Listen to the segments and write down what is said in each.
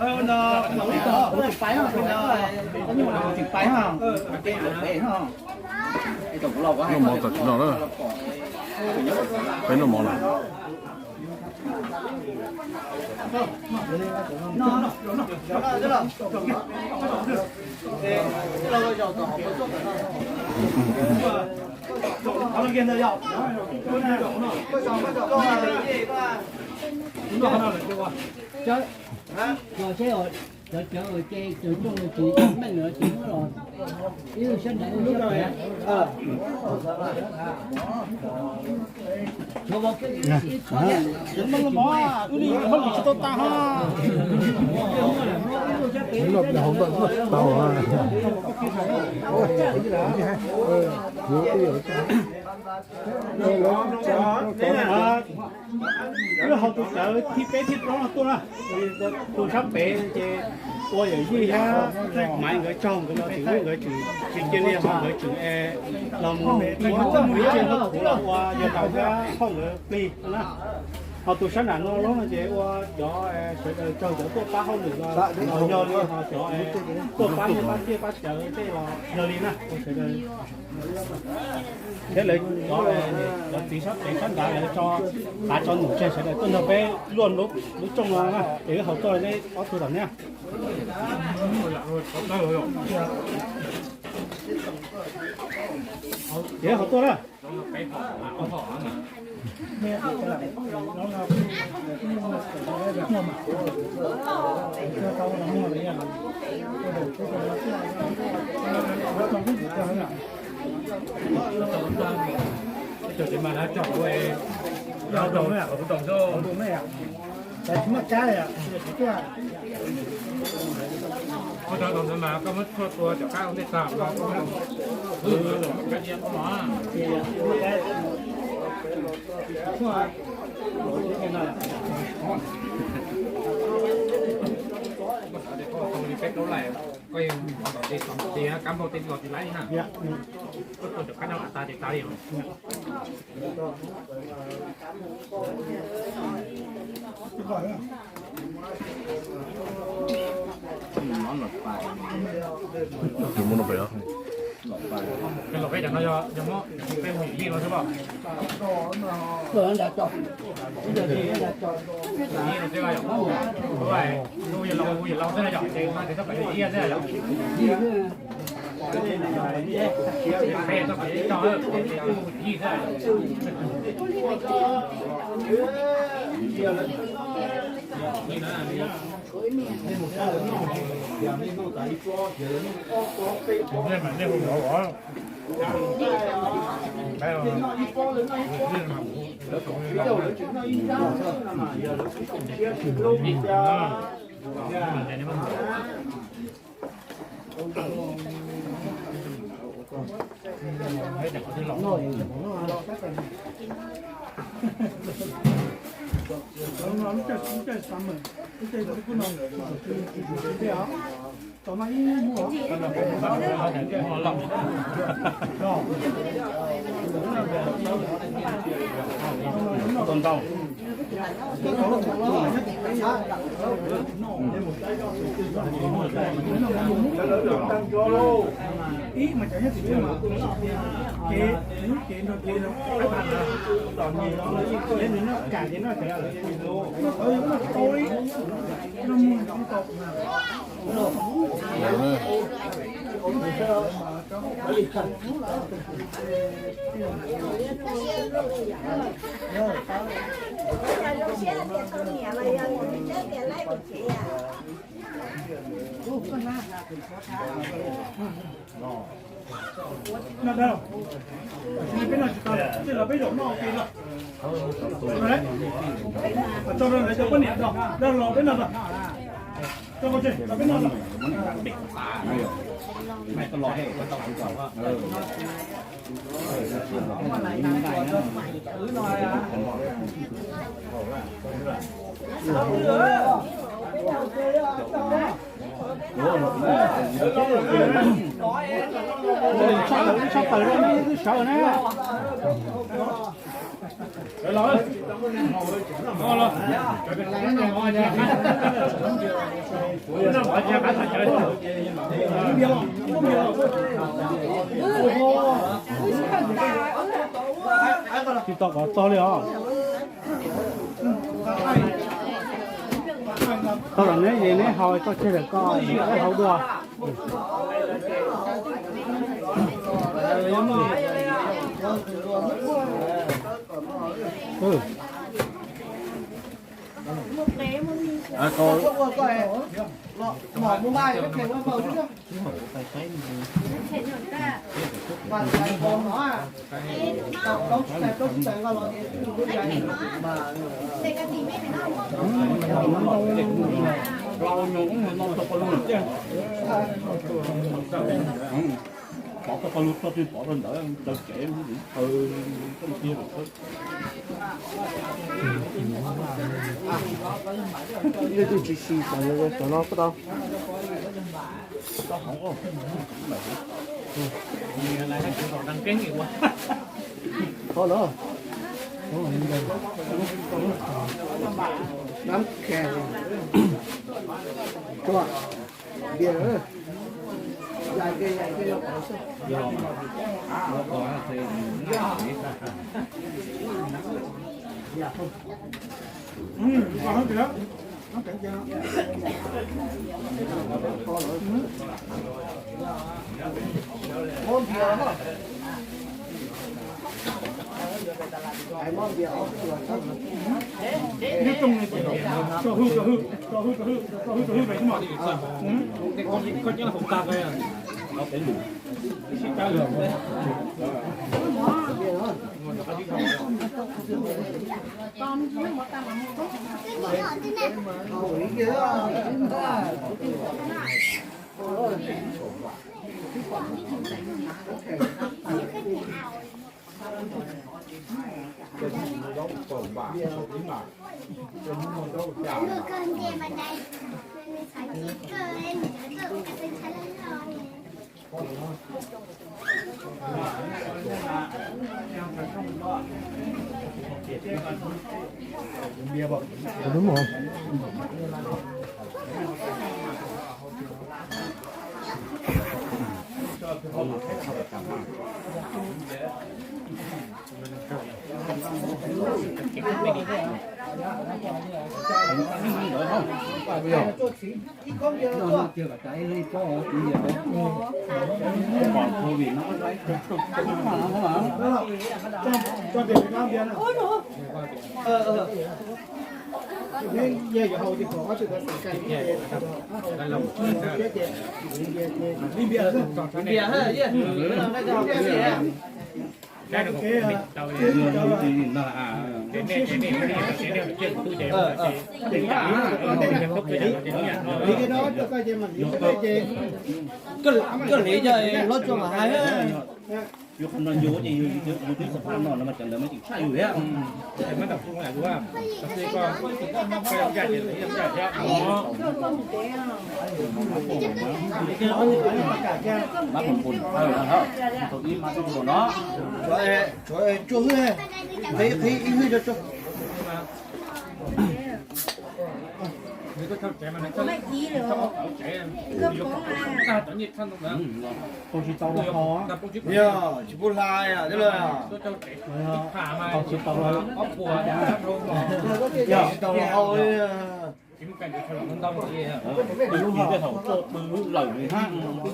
Noj mov txog tsis noj na. Peb noj mov lawm. Cov seb, cov cawv ces cawv coj los tsis meej lawm ces muab los ib lub sab nrad ib lub sab pem. Wb li hauv tsis tau tas ha. Wb haus tus cawv thib peb thib plaub no tuaj na, tus sab pem ces ua yawm yij thiab Maiv nkawd tsaug, nkawd los tseem, nkawd tseem tsis cia li ho nkawd tseem los mus ib tse hlub kuv los ua yawg laus thiab phauj nkawd plig na. Ho tus sab nram no lub no ces ua cov sawv daws tsaug cov tuaj pab hauj lwm los yog li, ho cov tuaj pab nyiaj pab txiaj pab cawv tej los yog li na, ua sawv daws. Thiab lawv cov, cov txiv sab pem sab nrad lawv tso qav tso num tseg sawv daws tuaj nrog peb luaj lub rooj no na, ces wb haus tuaj neb ob tug tom neb. Ces wb haus tuaj na. Koj xav tias koj tau li peb plaub laim, koj yeej tos tis tos tis kab npauj tej los tsis laib na. Koj tua cov kab no tas ces tas li os. Los peb cov no yog muab peb mus yim li no xwb los. Yim li xwb los yog, yog laus yog laus xwb na yog, ces mas ces txhob pem yim xwb na yog. Peb txhob pem yim xwb. Ib mas cov nyob tim teb mas kev, lub kev nrog kev no, kev nws noj kam ces noj cov, noj tau li, noj mus noj tau. Noj dag, peb noj tsis tau, tej zaum peb zaum noj ua ke no. Tso rau lawv cov poj niam noj, dag los peb noj tau. Tso rau peb noj tau. Ib tshab tawm rau nej twb sawv na. Tsis tau kom txog li os. Tau los neb es neb haus tau tseg lawm ko, neb haus dua. Leej twg tsis siv cov no puas tau? Qhov no. Nab khe. Tsuag. Dias. Yais ke, yais ke. Koj hliv cov hlob tso mas hais. Yus qhov no yus ces yus twb xav phaj no no mas cov ntawd mas tseem tshaj yus thiab. Mab pum pum, thaum ib mab pum pum no. Tshuav, tshuav tsuag hwj, qhib, qhib ib hwj rau tsuag. Pau tsis tau los ho. Yog tsis pub hla yom, tij laug. Pau tsis tau los ho. Yog tsis tau los ho. Lub hau txoj pw lub lawm li hab. Cov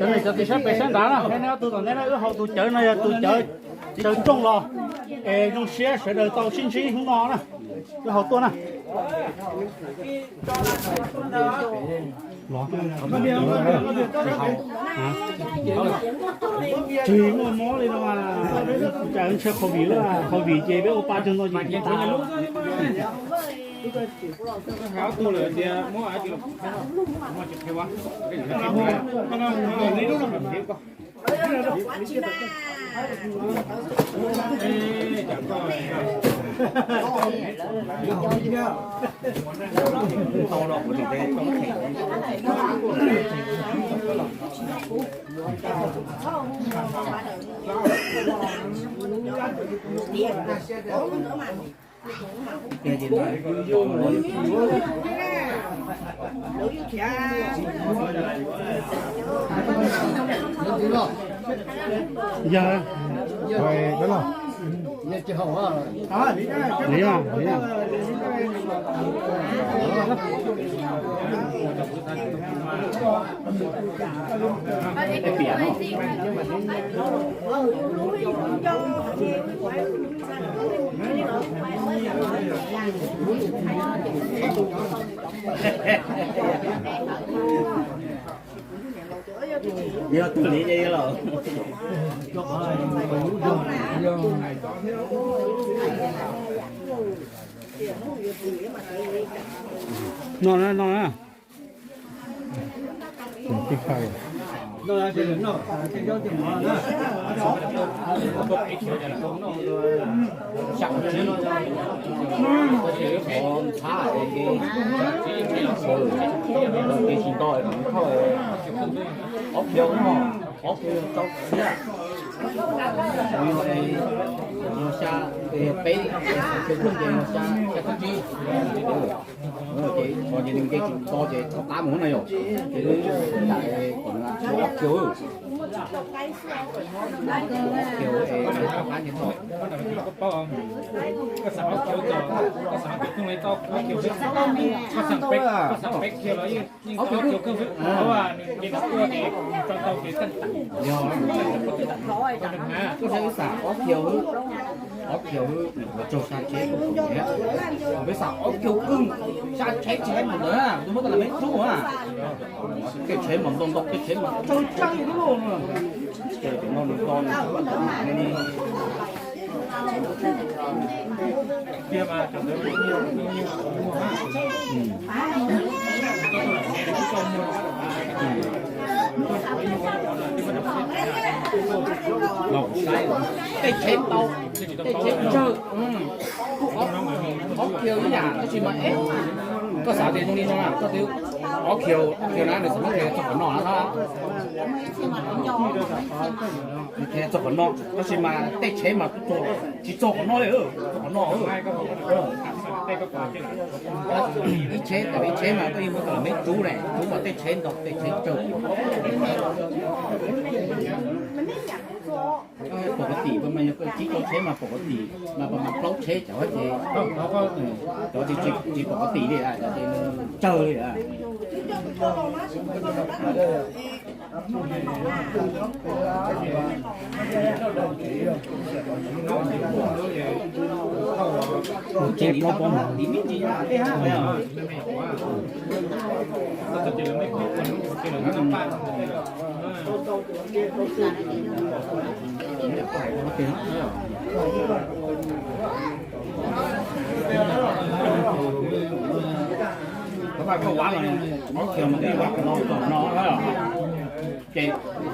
no cov txiv sab pem sab nrad na, nej ob tug tom ntej na, wb haus tus cawv no yog tus cawv, cawv rooj los, es zoo siab sawv daws tau sib ntsib hnub no na, wb haus tuaj na. Tsis muaj mob li no mas, cas ntshe covid lawm, covid ces peb ua pa cog ntau ces tiv tas. Yog, yog, yog. Yog tus li ces yog los. No na, no na. Ob kiaus no, ob kiaus yog rau siab, yog xya, yog peb, yog xya, xya caum tsib, ces nws nce tsis to ces rov qab mus na yom, ces nws ntam kom nws ob kiaus, ob kiaus, rov qab nce to. Ob kiaus, yog, koj xav wb xam ob kiaus, ob kiaus nws yuav raug xya tsheb, peb xam ob kiaus kawg, xya tsheb tsis tau mus ntawd, tus muab tau las meb rub a. Tej tsheb mas ntau ntau, tej tsheb mas tsawg tsawg li lub. Ces no nws to nws tsis muaj ntau li. Tej tsheb ntau, tej tsheb tsawg, ob kiaus ib yam tab sis mas, koj xav tias zoo li no, koj twb ob kiaus, ob kiaus na nws txog qhov no na, nws txog qhov no tab sis mas tej tsheb mas tsis txog qhov no li, txog qhov no. Ib tsheb, ib tsheb mas koj yeej muab tau las meb rub ne, rub mas tej tsheb ntau tej tsheb tsawg. Pom koj tim mas yog koj tsib rau tsheb mas pom koj tim mas, mas plaub tsheb cov ces, cov ces tsis pom koj tim li, cov ces tsawg li.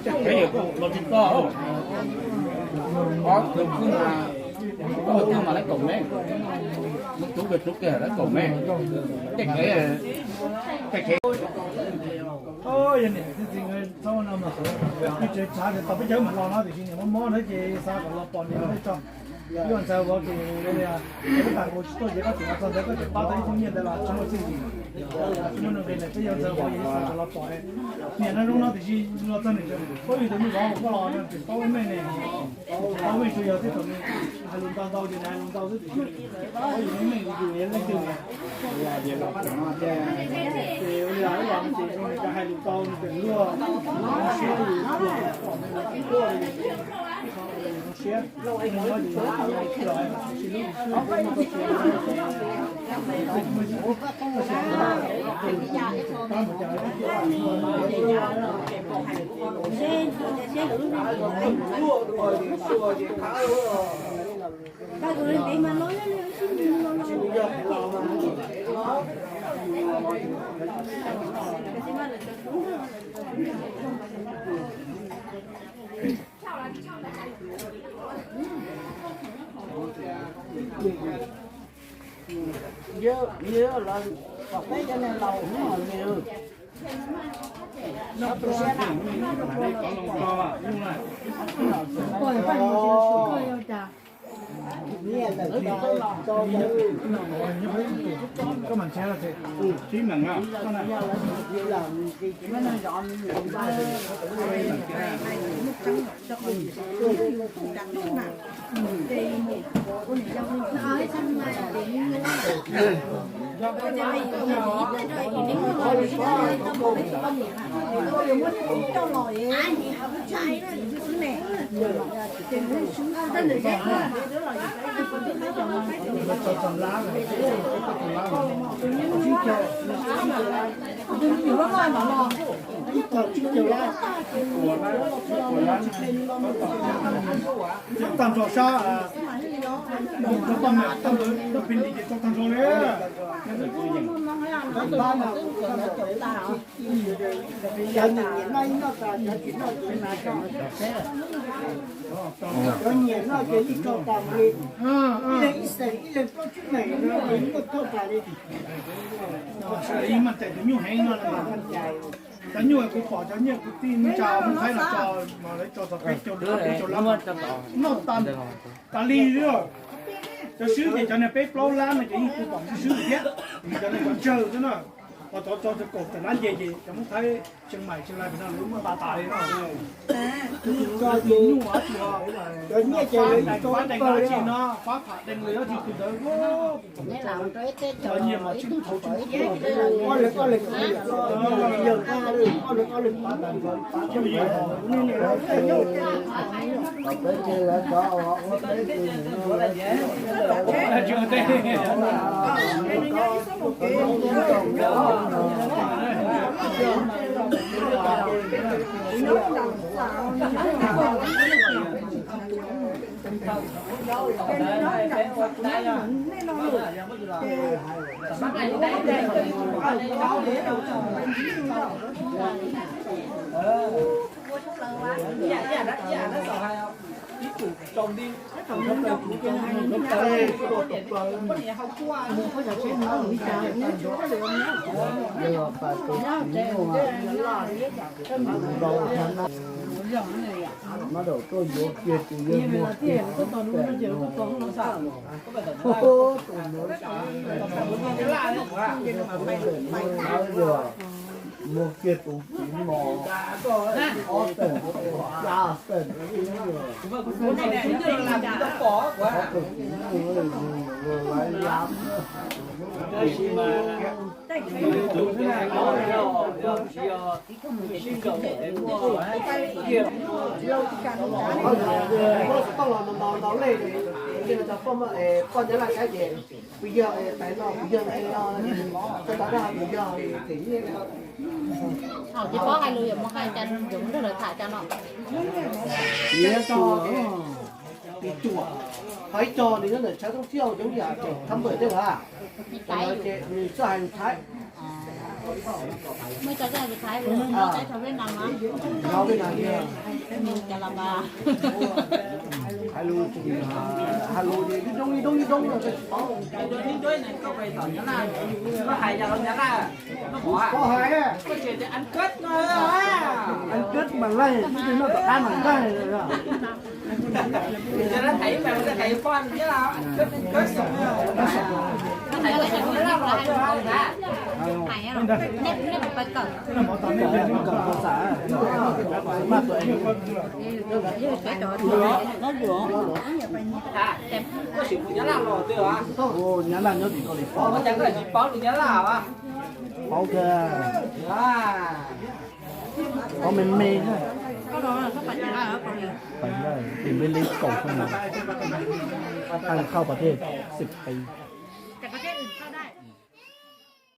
Ces peb yawg los tsis txog, ob tug kwj mas, ob tug mas lawv kaum mev, lub tub kiag tub kiag lawv kaum mev, tej kev, tej kev. Yog niam txiv txhob ua no mas, ib tsev tsav ces tau peb cov wb mam los no tiam sis niam mob mob na ces xav kom los pom niam thiaj tso. Ib ua ntxhais vauv ces peb tas nkaus tsis tuaj ces koj tseem los txog ntawd koj tseem pab tau ib tug nyiaj ntawd los tsis muaj txiaj ntsig. Tsis muaj nuj nqis na, peb yuav ntxhais vauv ces xav kom los pom niam no zoo no tiam sis los txog niam tseem paub yus tus me vauv koj los tseem paub meej ne. Paub meej tsuas yog tej thaum nws hais lus ntau ntau ces nws hais lus ntau xwb tiam sis paub yus meej yus yog leej twg na. Ces ua li los ces zoo nws hais lus ntau nws tseem luag, siab yus luag, pom nws los tib luag li. Tag nrho sab, tag nrho poj niam, tag nrho pis lis ces tso tag nrho li. Cov nyiam noj ib noj tas, cov tsis noj ces mas tso. Cov nyiam noj ces ib tso tas li. Ib leeg ib xeem, ib leeg plaub tsib meem no ces muaj tau tas li. Sawv daws yeej maj cais tus nyuj heev no. Cov nyuj kuv pom cov nyiaj kwv tij neej tsa Hmoob Thaib no tso, mas lawv tso txog peb caug, peb caug lab. Noj tas tas li xwb. Cov swb ces cov niag peb plaub lab no ces yeej kuv pom swb swb thiab. Cov niag cov tsawg xwb na, ho cov tso kaum tawm lab nce ces cov Hmoob Thaib Tseem Maim Tseem Laij pem no lawv muaj tas tas li no. Cov nyuj, cov nyiaj ces lawv ib tso ib pawg li no, fab pham dees lawv yuav tsis tus ntawd. Cov nyiaj mas tsis thaum tsis muaj, ob leeg ob leeg, yawg nqa li ob leeg ob leeg. Mas dam tuaj yuav kiag tus yawg muag kiag. Muag kiag tus txiv mos ob tawm, ob tawm. Poj Nyab Laj saib ces, poj Nyab Laj saib ces, kuv yog tais no, kuv yog tais no, tsis tau dab kuv yog. Tsis paub hais lus yuav mus hais cas, yuav mus nrog lawv tham cas no. Ib co, ho ib co nws nyob ntawm Thaib Thoob Thiauj, coob yam ces thab npawm tej lawm. Nws txawj hais lus Thaib. Hais lus, hais lus ces ib doob ib doob ib doob no tsis paub. Koj hais, koj hais, ăn kớt mas laij, ib tug noj tom qab mas laij. Nyab Laj nyob tim Kaus Lim Pov. Paub kawg, paub me me xwb. Pais Nplaj ces nplej nplej kaum xyoo no, Thaib Laj thauj pas thej xwm pes.